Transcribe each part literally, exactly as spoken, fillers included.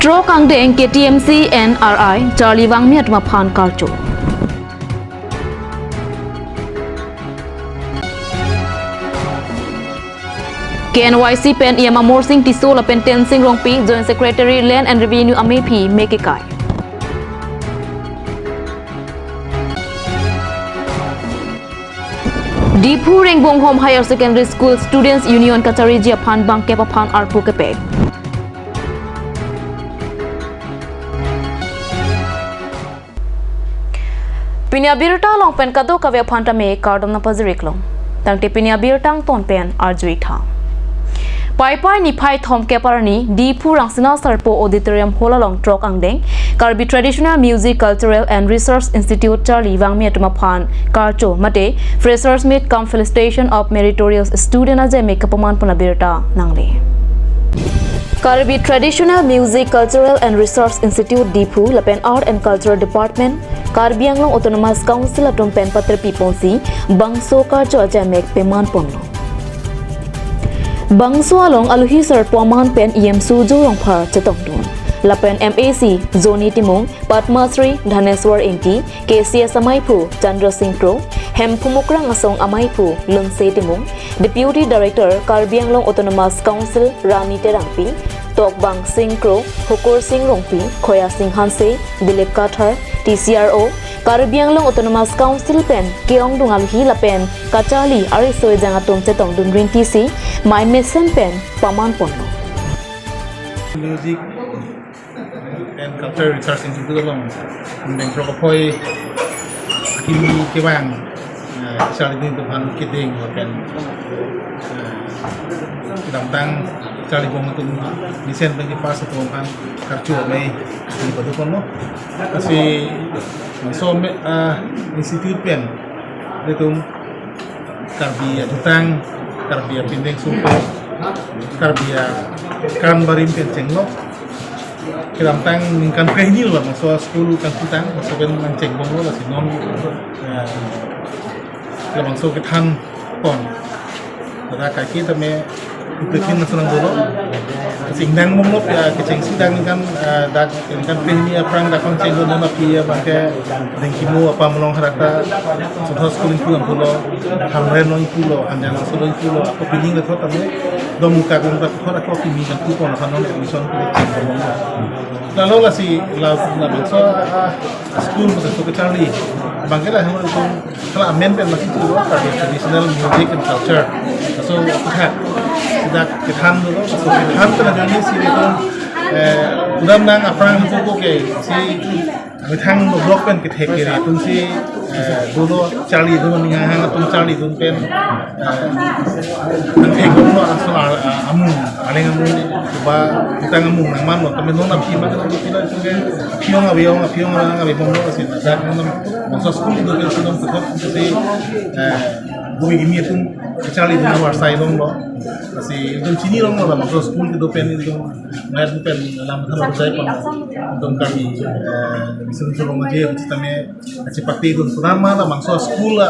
Throk angdeng K T M C N R I Charli Wangmi atum aphan karcho. K N Y C pen E M Amarsing Tisso lapen Tensing Rongpi, Joint Secretary Land and Revenue amephi me kekai. Diphu Rengbonghom Higher Secondary School Students Union kacharliji aphan bangkep aphan arpu kepek. Pini abirta along pen kadokave aphan tame kardom nangpajir-ik long. Tangte pini abirta angton pen arju-ik tha. Paipai niphai thomkep arni, Diphu Rangsina Sarpo Auditorium Hall along throk angdeng, Karbi Traditional Music Cultural and Research Institute Charli Wangmi atum aphan karcho mate Freshers Meet cum Felicitation of Meritorious Student ajeme kapaman pon abirta nangle. Karbi Traditional Music Cultural and Research Institute Diphu lapen Art and Culture Department, Karbi Anglong Autonomous Council atum pen paterpi ponsi bangso karcho ajamek peman ponlo. Bangso along alohi sarpo aman pen E M Surjya Rongphar chetongdun. Lapen M A C Johnny Timung, Padma Shri Dhaneswar Engti, K C S amaiphu Chandra Singh Kro, Hemphu Mukrang Asong amaiphu Lunse Timung, Deputy Director Karbi Anglong Autonomous Council Rani Terangpi, Tokbang Singh Kro, Hukur Singh Rongpi, Khoya Singh Hanse, Dilip Kathar, T C R O, Karbi Anglong Autonomous Council pen ke-ongdung alohi lapen kacharli ariso ejang atum chetongdun rintisi mai mesen pen paman ponlo. Music and Culture Research Institute along, Bengkrok Aphoi akimi kevang, eh, charlidun atum aphan kedeng lapen, eh, kedamtang charlibom atum mesen pen kepass atum aphan karcho amei ini padu ponlo. Lasi so me, eh, institute pen ilitum Karbi ajutang, Karbi apindeng sumpah, Karbi akan barim pen chenglok. Kedamtang ningkan krehini lo, labangso school kangthutang, laso pen nangchengbomlo, lasi non, eh, labangso kethan pon. Tada kaki tame, ipekin laso nang dolo. Singdang bomlo, ya, kechengsi dak ningkan, eh, dak ningkan krehini aphrang dak pangchenglo, non aphi abangke Dengkimo apam along harakta, Sutha school ingpu lam pulo, Hamren along ingpulo, Anjana school ingpulo, ako pining lathot tame, dom kakung lathot ako kimi kan kupon aphan non admission kuli chenglo. Lalo lasi la, labangso, ah, school mate so kacharli. Abangke la hemar itu, kala amen pen masih itu, Karbi Traditional Music and Culture. So, kita, kita kethan dolo, so kethan pen ajoine si itu, eh, udam nang aphrang itu ko ke, si Methang block pen kethek kere atum si, eh, dolo charlidun, ning hang atum charlidun pen, eh, nangthek bomlo aso a-, a-, amung, aleng amung, ba utang amung nangmanlo, tame non aphi ma kan aphi la atum ke aphi-ong ave-ong, aphi-ong lang ave bomlo, lasi dak non bangso school kedo pen si non puthot si, eh, bui gimi atum charlidun avarsai bomlo, lasi atum chini bomlo, bangso school kedo pen atum Mayat pen alam than rojai pon atum kami, eh, Mission Chulong aje sitame chepatedun, kunama labangso school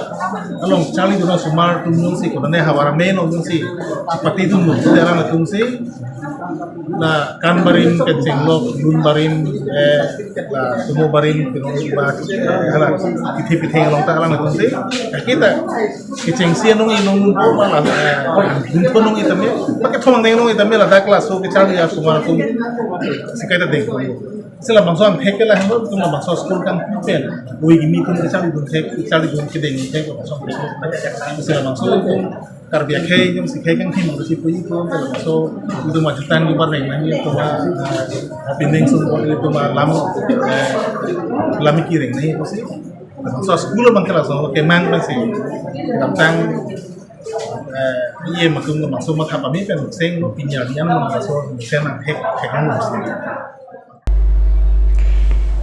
along charlidun osomar atum jongsi, kunane havar amei along jongsi chepatedun lo, alang atum si la kan barim pen chenglok, lun barim, eh, la tumo barim, pinong ba, eh, hala kithi pitheng along ta alang atum si, kita kechengsi anong inong po ma la, eh, dun po nong itame, pakai thomang deng nong itame ladak laso kecharli asomar atum si kaita deng. Si labangso angthek ke la hemar atum labangso school kan pen, bui gimi atum kecharlidun thek, kecharlidun kedeng thek labangso angthek. Si labangso atum Karbi akhei jongsi khei kangthim si puji atum labangso atum ajutang di bareng nangji atum, eh, pining sum atum alam, eh, lam iki reng nangji atum si. So school abangke laso kemang pensi. Kedamtang, eh, E M atum labangso matha pame pen senglo, pini arni an labangso seng nangthek, thek nang lo si.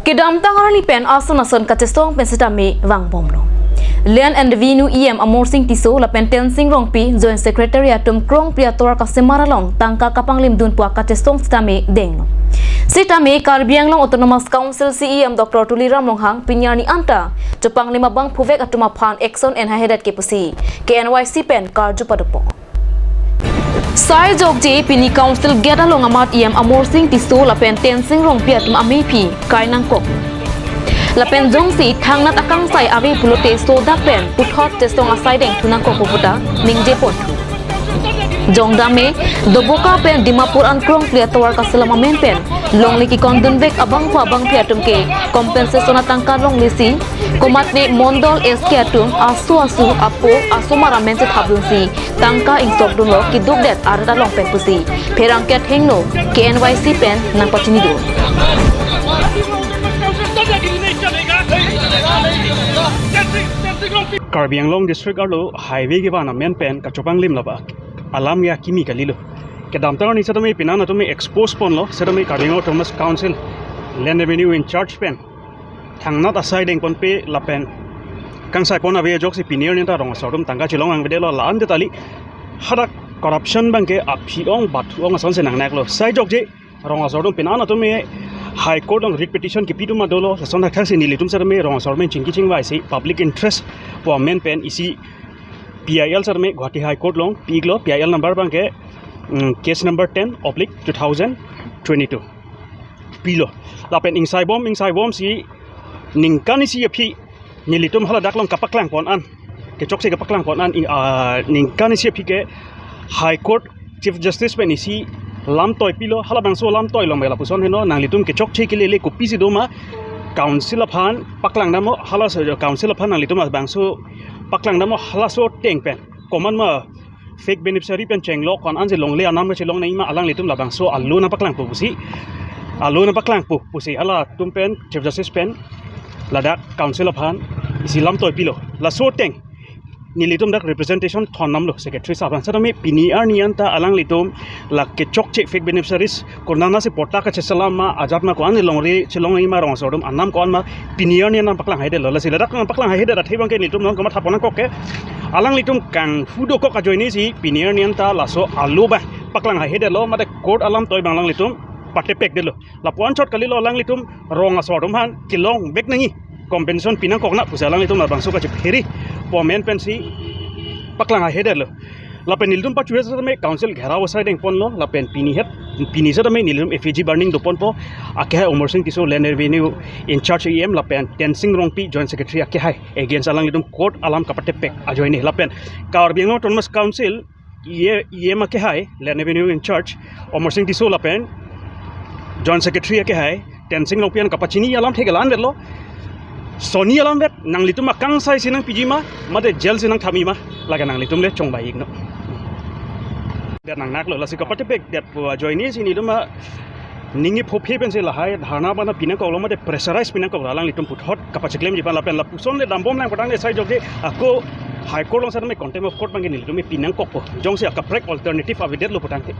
Kedamtang arni pen ason ason kachesong pen sitame vangbomlo. Land and Revenue E M Amarsing Tisso lapen Tensing Rongpi, Joint Secretary atum krongpri atovar kasemar along tangka kapanglimdun pu akachesong sitame denglo. Sitame Karbi Anglong Autonomous Council C E M Doctor Tuliram Ronghang pini arni anta chepanglim abangphu vek atum aphan action enhaihedet ke pusi K N Y C pen karju padopon. Sai jokje pini Council Gate along amat E M Amarsing Tisso lapen Tensing Rongpi atum amephi kai nangkok. Lapen jongsi thangnat akangsai ave pulote sodak pen puthot chesong asai dengthu nangkok pu puta ningje pon. Jongdam me Doboka pen Dimapur an krongkli atovar kaselam amen pen longle kikondunvek abangphu abangphi atum ke compensation atangka longle si komatne Mondol S K atum aso asu apo asomar amen chethapdunsi tangka ingsokdunlo, kidukdet arat along pen pusi pherangke athengno K N Y C pen nangpachinidun. Karbi Anglong District arlo highway kevan amen pen kachopanglim labak alam ya kimi kalilo. Kedamtang arni setame pinan atum expose ponlo, setame Karbi Anglong Autonomous Council Land Revenue in charge pen thangnat asai dengponpe lapen kangsai pon ave ajoksi pini arni ta rong asor atum tangka chelong angvedetlo, la-an detali hadak corruption abangke aphi-ong bathu-ong asonsi nangnaklo. Sai jokje rong asor atum pinan atum me High Court along writ petition kipi atum ma dolo, lason thakthaksi nelitum setame rong asor amen chingki chingvaisi public interest pu amen pen isi P I L setame Guwahati High Court along pi-iklo, P I L number abangke, mm, case number ten oblique two thousand twenty-two pilo. Lapen ingsaibom ingsaibomsi ningkan isi aphi nelitum haladak along kapaklang pon an, kechokche kapaklang pon an, ing-, ah, ningkan isi aphi ke High Court Chief Justice pen isi lamtoi pilo, halabangso lamtoi along me lapuson heno, nanglitum kechokche kelele kopisi doma, Council aphan paklang damlo, halaso Council aphan nanglitum labangso paklang damlo, halaso ateng pen komat ma fake beneficiary pen chenglok ko-an ansi longle anam kachelong nangji ma, alanglitum labangso alo nangpaklangpo pusi, alo nangpaklangpo pusi halatum pen Chief Justice pen ladak Council aphan isi lamtoi pilo. Laso ateng nelitum dak representation thon damlo Secretary sahab aphan. Setame pini arni anta alanglitum la kechokche fake beneficiaries konatsi patta kacheselam ma, ajat ma, ko-an longle chelong nangji ma, rong asor atum anam ko-an ma, pini arni anta paklang haidetlo. Lasi ladak paklang haihedet athe abangke nelitum non komat thapon nangkok ke, alanglitum kanghu dokok ajoinesi pini arni anta laso alo abang paklang haihedetlo, mate court alamtoi abang alanglitum patepekdetlo. Lapu-an chot kalilo, alanglitum rong asor atum aphan kelongvek nangji, compensation pi nangkok na pusi alanglitum labangso kachephere pu amen pensi paklang haihedetlo. Lapen nelitum pachu-et setame Council gherao asai dengponlo, lapen pini het, pini setame nelitum effigy burning doponpo, akehai Amarsing Tisso Land Revenue in charge E M lapen Tensing Rongpi Joint Secretary akehai against alanglitum court alam kapatepek ajoine. Lapen Karbi Anglong Autonomous Council E M, E M akehai Land Revenue in charge Amarsing Tisso lapen Joint Secretary akehai Tensing Rongpi an kapachini alamthe ke la-an vetlo. Sonni alam vet, nanglitum akangsaisi nangpiji ma, mate jail si nangthapji ma, lake nanglitum le chongbai-iknon. Det nangnaklo, lasi kapatepekdet pu ajoinesi nelitum aning iphophe pensi lahai dharna abang pi nangkoklo, mate pressurize pi nangkoklo, alanglitum puthot kapachiklemji aphan. Lapen lapuson le dambomlang putangte sai jokje ako High Court along setame contempt of court abangke nelitum pi nangkokpo, jongsi akaprek alternative avedetlo putangte.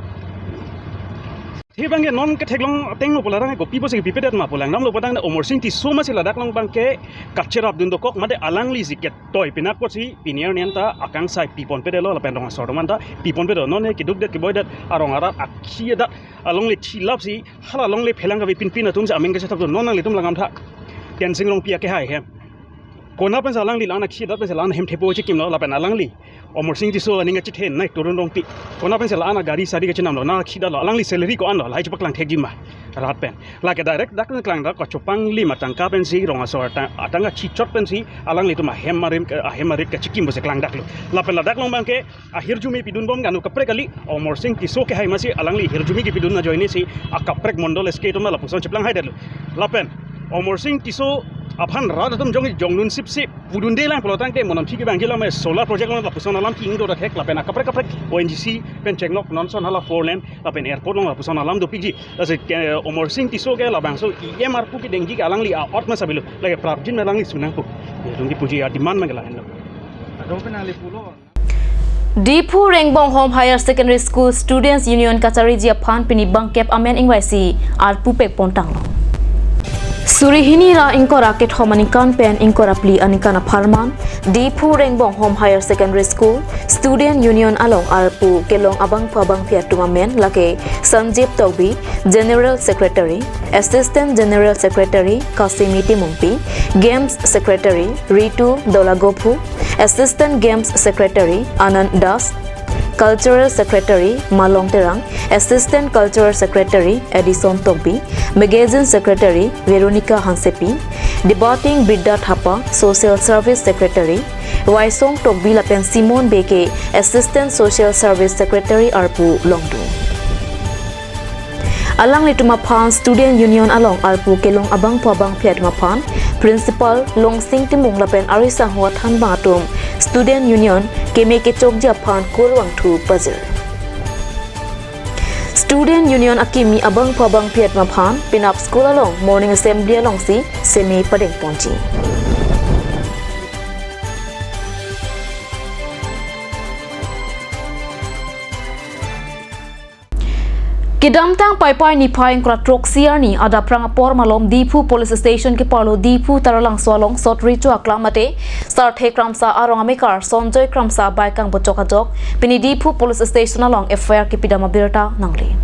Athe abangke non ketheklong ateng lo pu larang kopi pusi kepipedet ma pu langdamlo putangte, Amarsing Tisso masi ladak along abangke kacherapdun dokok, mate alanglisi ketoi pinak pusi pini arni anta akangsai piponpedetlo, lapen rong asor atum anta piponpedetlo. Non kidukdet kiboidet arong arat akhei adat alongle thilapsi hala longle phelang kave pinpin atumsi amen kachethapdun. Non nanglitum langdamtha, Tensing Rongpi akehai hem, konat pensi alangli la-an akhei adat pensi la-an hem thepo chikimlo, lapen alangli Amarsing Tisso aning kachethe nai Torun Rongpi, konat pensi la-an agari sari kachinamlo, nangkhei adatlo, alangli salary ko-anlo, lahai chepaklang thekji ma rat pen? Lake direct dak nangklang dak kachopanglim atangka pensi, rong asor atang, atangka chichot pensi alanglitum ahem arim, ahem arit kachikim pusi klangdaklo. Lapen ladak along abangke ahirjume pidunbom kanu kaprek kali, Amarsing Tisso akehai masi alangli hirjume kepidun ajoinesi akaprek Mondol S K atum lapuson cheplang haidetlo. Lapen Amarsing Tisso aphan rat atum jong, jongdun sipsip pudundelang pulotangte, mo namthi kevangji alam solar project along lapuson alam ki-ingdo ta thek, lapen akaprek kaprek O N G C pen chenglok nonson hala four lane lapen airport along lapuson alam dopikji. Lasi ke, Amarsing Tisso ke labangso E M arpu kedengji ke alangli a-ot masa bilo, lake prapjin ma alangli su nangpo. Nelitum kipuji a-demand abangke lahenlo. Ado pen nangli pulo. Diphu Rengbonghom Higher Secondary School Students Union kachariji aphan pini bangkep amen ingvaisi arpu pekpontanglo. Suri hini ra ingkoi ra kethom aningkan pen ingkoi ra phli aningkan apharman Diphu Rengbonghom Higher Secondary School Student Union along arpu kelong abangphu abangphi atum amen lake Sanjib Tokbi, General Secretary, Assistant General Secretary Kasimi Timungpi, Games Secretary Ritu Dolagophu, Assistant Games Secretary Anand Das, Cultural Secretary Malong Terang, Assistant Cultural Secretary Edison Tokbi, Magazine Secretary Veronica Hansepi, Debating Bidya Thapa, Social Service Secretary Waisong Tokbi lapen Simon Bey ke Assistant Social Service Secretary arpu longdun. Alanglitum aphan Student Union along arpu kelong abangphu abangphi atum aphan Principal Longsing Timung lapen ari sangho athanbang atum Student Union keme kechokji aphan kurvangthu pajir. Student Union akimi abangphu abangphi atum aphan penap school along morning assembly alongsi seme padengponji. Kedamtang Paipai niphai ingkoi ra throksi arni adap phrang apor malom Diphu Police Station keparlo Diphu Taralangso along sotri chu aklam mate Sarthe Kramsa arong amekar Sanjoy Kramsa bike kangbochok ajok pini Diphu Police Station along F I R kepidam abirta nangli.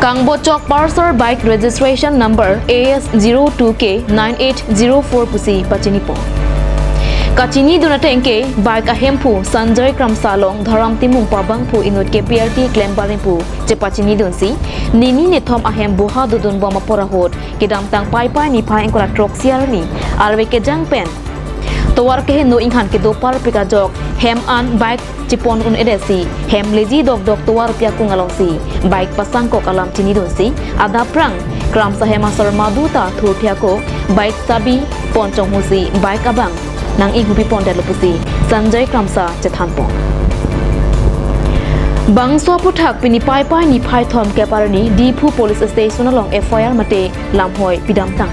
Kangbochok Pulsar bike registration number A S zero two K nine eight zero four pusi pachinipo. Kachinidun ateng ke bike ahemphu Sanjoy Kramsa along Dharam Timung pu abangphu inut ke P R T klem barim pu chepachinidunsi nini nithom ahem boha dodunbom apor ahut kedamtang Paipai niphai ingkoi ra throksi arni arve kejang pen tovar keheno inghan kedo parpik ajok hem an bike chepon un-edetsi hem leji dokdok tovar pi akung alongsi bike pasangkok alam chinidunsi adap phrang Kramsa hem asar madu ta thurthe ako bike sabi ponchonghusi bike abang nang-inghupi pondetlo pusi Sanjoy Kramsa chethanpon. Bangso aphuthak pini Paipai niphai thomkep arni Diphu Police Station along F I R mate lamhoi pidamtang.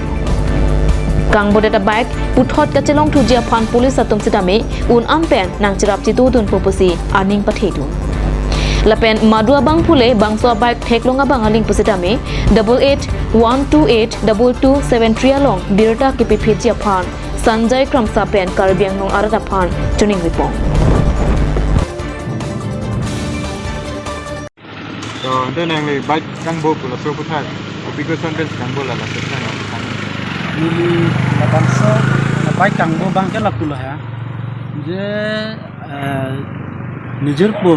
Kangbodet abike puthot kachelongthuji aphan police atum sitame un-an pen nangcherap chedodunpo pusi aning pathedun. Lapen madu abangphu le bangso abike theklong abang aling pusitame double eight one two eight double two seven three along birta kepiphitji aphan Sanjoy Kramsa pen Karbi Anglong arat aphan chuning ripong. To, ante nangli bike kangbo pu laso aphuthak, kopi koson pen kangbo la laso aphuthak nang. Neli labangso bike kangbo abang ke lapulo ha. Je, eh, nijor po,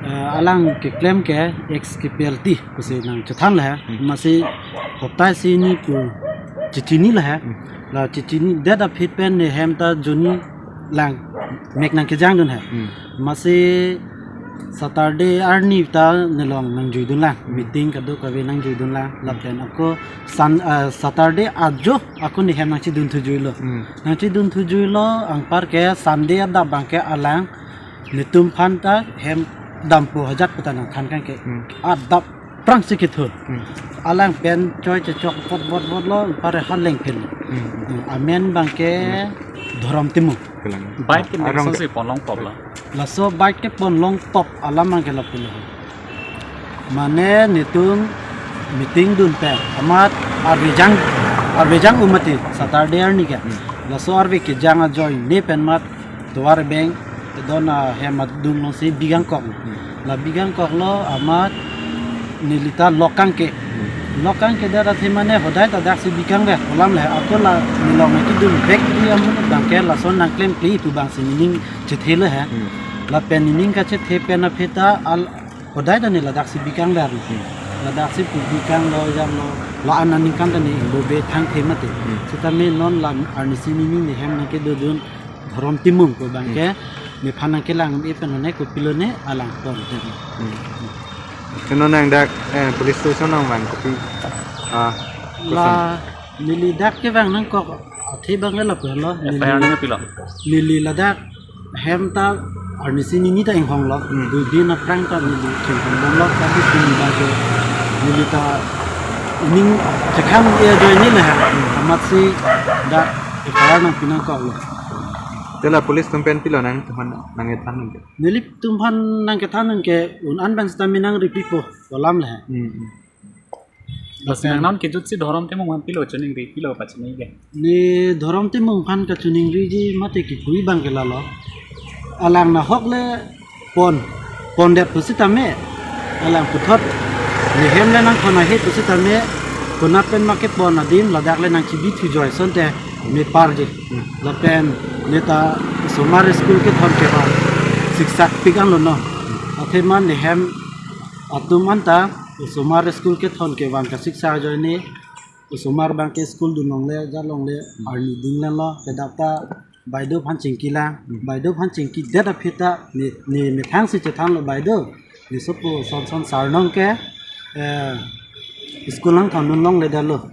eh, alang keklem ke ex K P L T pusi nangchethan le ha. Hmm. Amatsi hopta isi hini pu chechinilo ha. Hmm. La chechinidet aphi pen ne hem ta juni lang mek nangkejangdun ha. Hmm. Amatsi Saturday arni ta nelong nangjuidun lang. Hmm. Meeting kadokave nangjuidun lang. Hmm. Lapen ako Sun-, ah, Saturday ajo ako ne hem nangchedun thujuilo. Hmm. Nangchedun thujuilo anpar ke Sunday adap abang ke alang netum aphan ta hem dampo ajat pu ta nangthan kangke. Hmm. Adap phrangsi kethur. Hmm. Alang pen choi chechok pot bot botlo, anpar han lengphin. Hmm. Hmm, amen abang ke Dharam Timung. Kelang. Bike ke arong nangso ke si ponlong pop la. Laso bike ke ponlong pop alam abang ke lapulo. Mane netum meeting dun pen amat arve kejang, arve kejang umati Saturday arni ke. Hmm. Laso arve kejang ajoine pen amat tovar abeng, don ahem adung alongsi bikangkok. Hmm. La bikangkoklo amat neli ta lok kangke. Hmm. Lok kangkedet athe mane hodai ta daksi bikangve pu alam le ako la nelong kedun bag di amu abang ke lason nangklemkle pu abangsi nening chethelo ha. Hmm. Lapen nening kachethe pen aphi ta al hodai ta ne ladaksi bikangver. Hmm. Ladaksi pu bikanglo jamlo la-an aningkan ta ne ingbo be thangthe mati. Hmm. Sitame non la arnisi nini ne hem nangkedodun Dharam Timung pu abang ke, hmm, nephan nangkelang e pen hone kopilo ne alang pon te. Hmm. Keno nang dak, eh, police station nangvang kopi, ah, la koson? Neli dak kevang nangkok athe abang ke lapulo. F I R neli, nangpilo? Neli ladak hem ta arnisi nini ta inghonglo. Hmm. Dui din aphrang ta neli chinghongbomlo, tapi pini bajo neli ta ining chekhang e ajoine le ha. Hmm. Amatsi dak F I R nangpi nangkoklo. Te la police atum pen pilo nangtumphan nangkethan nangke? Nelitum aphan nangkethan nangke un-an pen sitame nangripipo pu alam le ha. Hmm, hmm. Bas nang non kejutsi Dharam Timung aphan pilo chuningri, pilo pachiningri? Ne Dharam Timung aphan kachuningriji mate kipu abang ke lalo. Alang nahok le pon, pondet pusitame. Alang puthot ne hem le nangthon ahe pusitame. Konat pen ma kepon adim ladak le nangchibi thujoi asonte meparji. Hmm. Lapen ne ta osomar school kethon ke ba. Siksak pik anlo no. Athema nehem atum anta osomar school kethon kevang kasiksak ajoine osomar abangke school dun longle, jat longle, arni dinglang lo, kedap ta baido aphan chingki lang, baido aphan chingkidet aphi ta ne, ne methang si chethanlo baido, ne sopo son son sarnong ke, eh, school nangthondun longledetlo.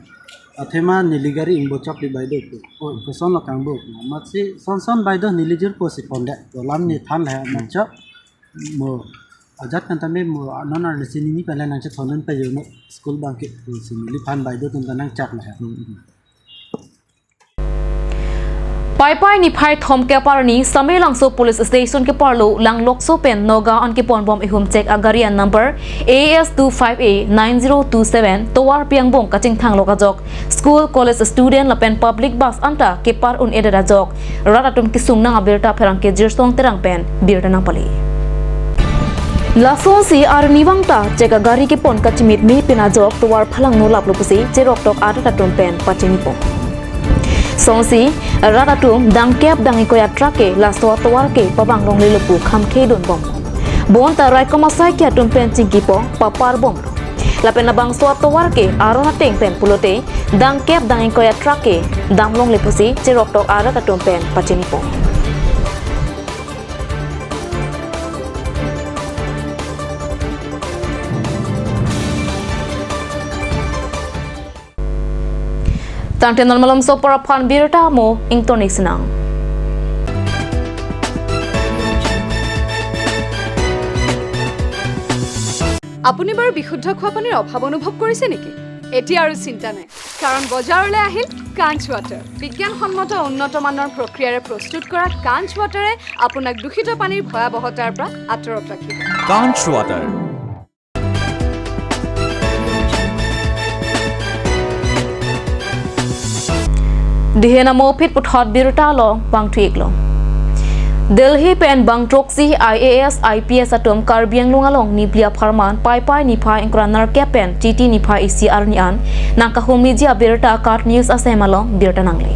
Athema neli gari ingbochok di baido pu. O, koson lo kangbo. Amatsi son son baido neli jirpo si pondet. Dolam ne than le amatsi mo ajat kan tame mo non arnisi nini pen le nangchethondun pajirno school abangke pusi neliphan baido atum ta nangchak le. Paipai niphai thomkep arni Samelangso Police Station keparlo Langlokso pen Nagaon keponbom ihumchek agari an number A S two five A nine zero two seven tovar pi angbong kachingthang lok ajok school, college student lapen public bus anta kepar un-edet ajok rat atum kesung nang abirta pherangke Jirsong Terang pen birta nangpale. Lasonsi arnivang ta chek agari kepon kachimit me pen ajok tovar phalangno laplo pusi cheroktok arat atum pen pachinipo. Songsi rat atum dangkep dang ingkoi a truck ke laso atovar ke pabang longlelo pu khamkhe dunbom. Bonta raikom asaiki atum pen chingkipo paparbomlo. Lapen labangso atovar ke aron ateng pen pulote dangkep dang ingkoi a truck ke dam longle pusi cheroktok arat atum pen pachinipo. Tangte non malomso apor aphan birta mo ingtonik sinang. আপুনি বাৰু বিশুদ্ধ খোৱা পানীৰ অভাৱ অনুভৱ কৰিছে নেকি? এতিয়া আৰু চিন্তা নাই, কাৰণ বজাৰলৈ আহিল কাঞ্চ ৱাটাৰ। বিজ্ঞানসন্মত উন্নত মানৰ প্ৰক্ৰিয়াৰে প্ৰস্তুত কৰা কাঞ্চ ৱাটাৰে আপোনাক দূষিত পানীৰ ভয়াৱহতাৰ পৰা আঁতৰত ৰাখিব। Kanch Water. Dihen amo phit puthot birta lo bang thuik lo. Delhi pen bang throksi I A S, I P S atum Karbi Anglong along nipli apharman Paipai niphai ingkoi ra nerkep pen Chiti niphai isi arni an nangkahumiji abirta KAT News asem along birta nangle.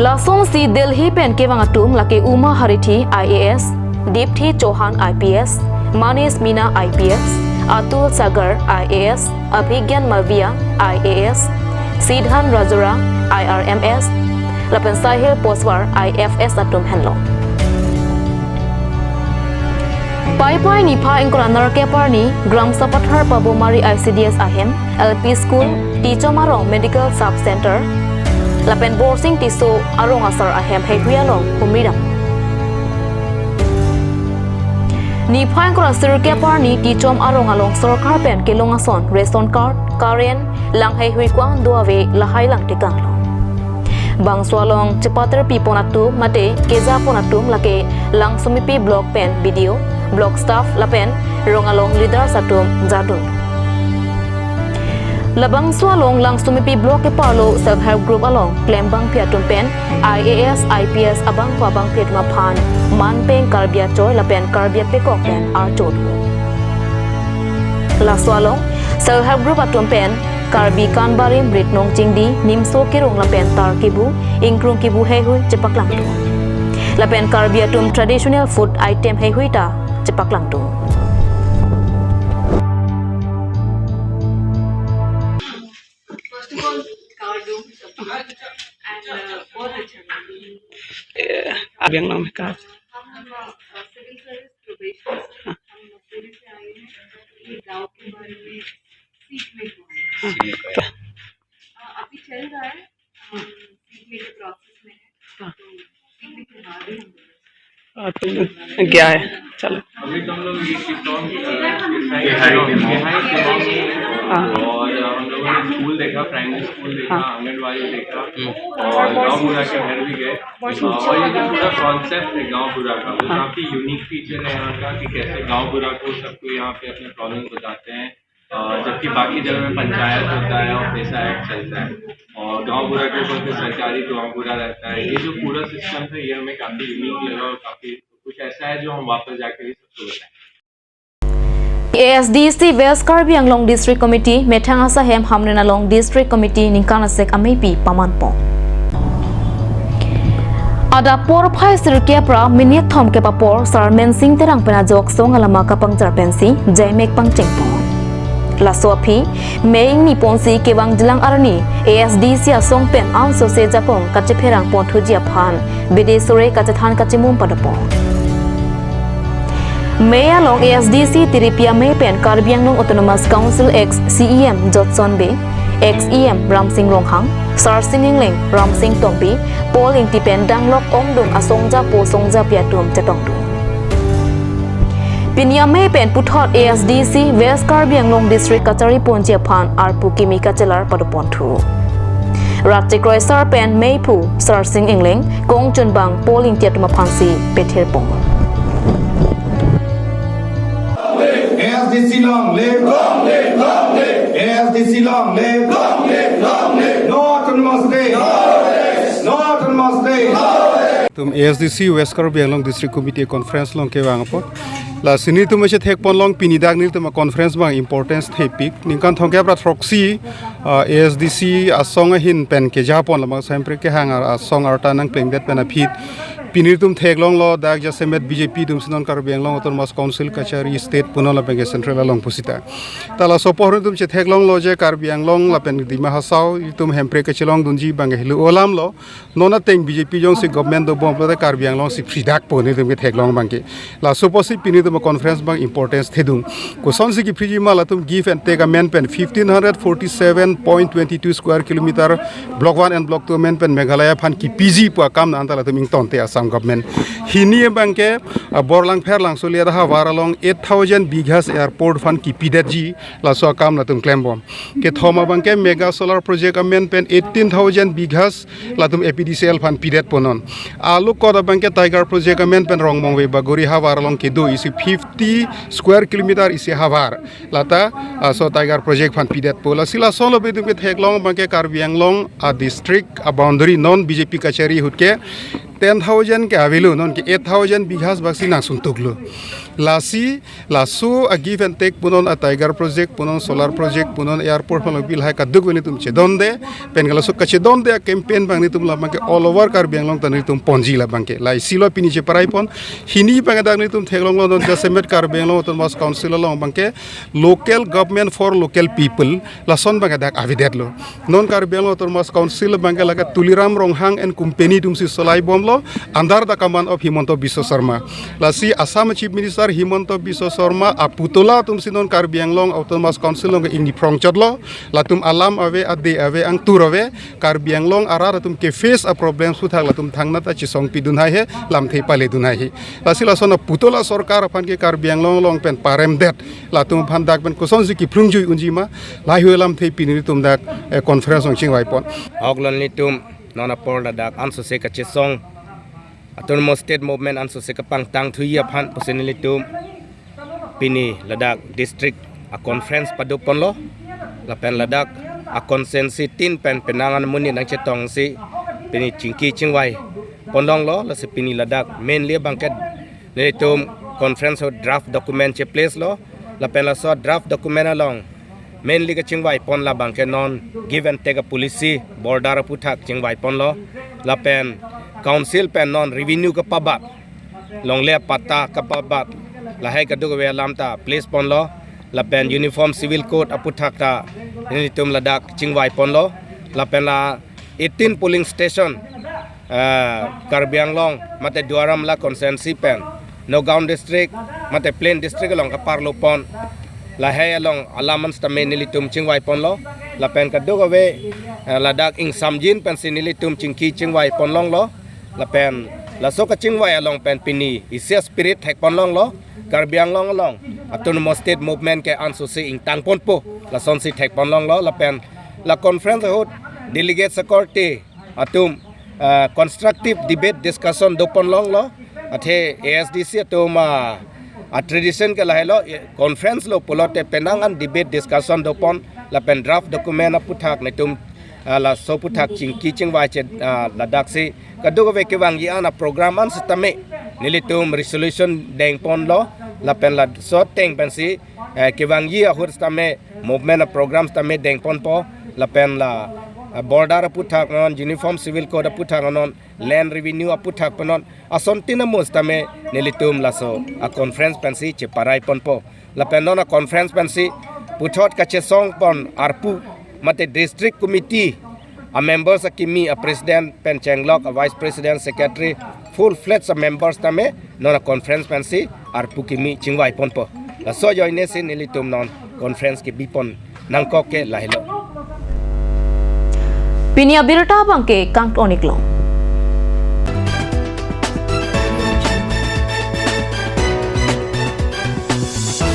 Lasonsi Delhi pen kevang atum lake Uma Harithi I A S, Dipthi Chauhan I P S, Manish Mina I P S, Atul Sagar I A S, Abhigyan Malviya I A S, Sidhan Rajora I R M S, lapen Sahil Poswar I F S atum henlo. Paipai niphai ingkoi ra nerkep arni Gram Sapathar Pabomari I C D S ahem, L P School, Tichom arong Medical Sub Center, lapen Borsing Tisso arong asar ahem heihui along humri dam. Niphai ingkoi ra sirkep arni Tichom arong along sorkar pen kelong ason, ration card, current, lang heihui ko-an do ave lahai lang tekanglo. Bangso along chepaterpi pon atum mate keja pon atum lake Langsomepi block pen B D O, block staff lapen rong along leaders atum jadun. Labangso along Langsomepi block keparlo self help group along klembangpi atum pen I A S, I P S abangphu abangphi atum aphan manpeng Karbi achoi lapen Karbi apekok pen archot. Laso along self help group atum pen Karbi Kanbarim, Ritnong Chingdi, Nimso Kerung lapen Tar Kibu, Ingkrung Kibu heihui chepaklangdun. Lapen Karbi atum traditional food item heihui ta chepaklangdun. First of all, kardom sabko, and, uh, बहुत अच्छा लगा। ये अभी हम लोग में कहा। हम, uh, civil service probation से, हाँ। हम पुलिस से आए हैं, ये गाँव के बारे में सीखने को आए हैं। हाँ। अ, अभी चल रहा है, हम सीखने के प्रोसेस में हैं। हाँ। तो सीखने के बाद ही हम हाँ, तो गया है, चलो। अभी तो हम लोग ये टिटोन, अ, बिहाई टिटोन, बिहाई टिटोन। हाँ। और हम लोगों ने स्कूल देखा, प्राइमरी स्कूल देखा, हाँ। आंगनवाड़ी देखा, हम्म। और गाँव बूढ़ा के घर भी गए। और ये जो पूरा कॉन्सेप्ट है गाँव बूढ़ा का, वो हाँ। काफी यूनिक फीचर है यहाँ का कि कैसे गाँव बूढ़ा को सबको यहाँ पे अपने प्रॉब्लम बताते हैं। अ, जबकि बाकी जगह में पंचायत होता है और पैसा ऐड चलता है, और गाँव बूढ़ा के ऊपर फिर सरकारी गाँव बूढ़ा रहता है। ये जो पूरा सिस्टम था, ये हमें काफी यूनिक लगा और काफी कुछ ऐसा है जो हम वापस जाके भी सबको बताएं। A S D C West Karbi Anglong District Committee methang asai hem Hamren along District Committee ningkan asek amepi pamanpo. Adap porphai sirkep ra minit thomkep apor Sar Mensing Terang pen ajok song alama kapangchar pensi jaimek pangchengpon. Laso aphi May ingni ponsi kevangjilang arni A S D C asong pen ansose jakong kachepherang ponthuji aphan bidi sore kachethan kachimum padopon. May along A S D C tiripi amei pen Karbi Anglong Autonomous Council ex C E M Jotson Bey, ex E M Ramsing Ronghang, Sarsing Engleng, Ramsing Tokbi, Paul Ingti pen danglok ongdung asong japo song japi atum chetongdun. Pini amei pen puthot A S D C West Karbi Anglong District kachari ponji aphan arpu kimi kachelar padoponthu. Rat chekroi sar pen meiphu Sarsing Engleng, kongchunbang Paul Ingti atum aphansi pethirpon. A S D C long live! Long live! Long live! A S D C long live! Long live! Long live! No autonomous state! No autonomous state! Tum A S D C West Karbi Anglong District Committee conference along kevang apot. Lasi nelitum isi thekpon long pini dak nelitum conference abang importance thepik. Ningkan thomkep ra throksi, ah, A S D C asong ahin pen kejapon labang sempre kehang ar-, asong arta nangplengdet pen aphi. Pini nelitum theklonglo dak jasemet B J P atumsi non Karbi Anglong Autonomous Council kachari state punon lapen ke central along pusita. Ta laso apor nelitum chetheklonglo je Karbi Anglong lapen Dima Hasao itum hemprek kachelongdunji abang helo alamlo. Non ateng B J P jongsi government dobom pulote Karbi Anglong si phridakpo nelitum ketheklong abangke. Laso apotsi pini nelitum conference abang importance thedung. Kosonsi kephriji ma latum give and take amen pen fifteen hundred forty-seven point twenty-two square kilometer Block one and Block two amen pen Meghalaya aphan kipiji pu akam na anta latum ingtonte Assam government. Hini abangke, ah, Borlangpher Langsoli ahavar along eight thousand bighas airport aphan kipidetji laso akam latum klembom. Kethom abangke mega solar project amen pen eighteen thousand bighas latum A P D C L aphan pidet ponon. Alukot abangke Tiger project amen pen Rongmongve Bagori havar along kedo isi fifty square kilometer isi havar. Lata, ah, so Tiger project aphan pidetpo. Lasi laso lo bidum ketheklong abangke Karbi Anglong a district a boundary non B J P kachari ahut ke ten thousand ke avelo non ke eight thousand bighas baksi nangsuntuklo. Lasi laso a give and take punon a Tiger project punon solar project punon airport punon bil hai kaduk nelitum chedonde pen ke laso kachedonde a campaign abang nelitum labangke all over Karbi Anglong ta nelitum ponji labangke. Laisilo pini cheparai pon hini abangke dak nelitum theklonglo non jasemet Karbi Anglong Autonomous Council along abangke local government for local people lason abangke dak avedetlo. Non Karbi Anglong Autonomous Council abangke lake Tuliram Ronghang and company atumsi solai bomlo under the command of Himanta Biswa Sarma. Lasi Assam Chief Minister Himanta Biswa Sarma aputula atumsi non Karbi Anglong Autonomous Council along ingni phrongchotlo. Latum alam ave, ade ave, angtur ave. Karbi Anglong arat atum ke face a problem suthak latum thangnat a chisong pidun hai he, lamthe paledun hai he. Lasi lason aputula sorkar aphan ke Karbi Anglong along pen paremdet. Latum aphan dak pen kosonsi kiphrungjui unji ma, lahei lamthe pini nelitum dak, eh, conference along chingvaipon. Ahok lo nelitum non apor ladak ansose kachesong Autonomous State Movement ansose kapangtangthuji aphan pusi nelitum pini ladak district a conference padoponlo lapen ladak a constituency tin pen penang an amonit nangchetongsi pini chingki chingvai ponlonglo. Lasi pini ladak mainly abangke nelitum conference ahut draft document cheplacelo lapen laso draft document along mainly kachingvaipon labangke non give and take a policy border aputhak chingvaiponlo lapen council pen non revenue kapabat, longle patta kapabat, lahei kadokave alam ta placeponlo lapen Uniform Civil Code aputhak ta nelitum ladak chingvaiponlo lapen la eighteen polling station, eh, Karbi Anglong mate Duar Amla constituency pen Nagaon district mate Plain district along kaparlopon lahei along alam an sitame nelitum chingvaiponlo lapen kadokave, eh, ladak ingsamjin pensi nelitum chingki chingvaiponlonglo lapen laso kachingvai along pen pini isi a spirit thekponlonglo Karbi Anglong along Autonomous State Movement ke ansose ingtangponpo lasonsi thekponlonglo lapen la conference ahut delegate secretary atum, ah, constructive debate discussion doponlonglo. Athe A S D C atum, ah, a tradition ke lahailo, eh, conference lo pulote penang an debate discussion dopon lapen draft document aputhak nelitum, ah, laso aputhak chingki chingvai che, ah, ladaksi kadokave kevangji an a program an sitame nelitum resolution dengponlo lapen laso ateng pensi, eh, kevangji ahut sitame movement a program sitame dengponpo lapen la a border aputhak non, uniform civil code aputhak non, land revenue aputhak pen non, asontin amo sitame nelitum laso a conference pensi cheparai ponpo. Lapen non a conference pensi puthot kachesong pon arpu mate district committee a members akimi, a president pen chenglok, a vice president, secretary, full fledged a members tame non a conference pensi arpu kimi chingvai ponpo. Laso ajoine si nelitum non conference kebi pon nangkok ke lahelo. Pini abirta abangke kangton-iklo.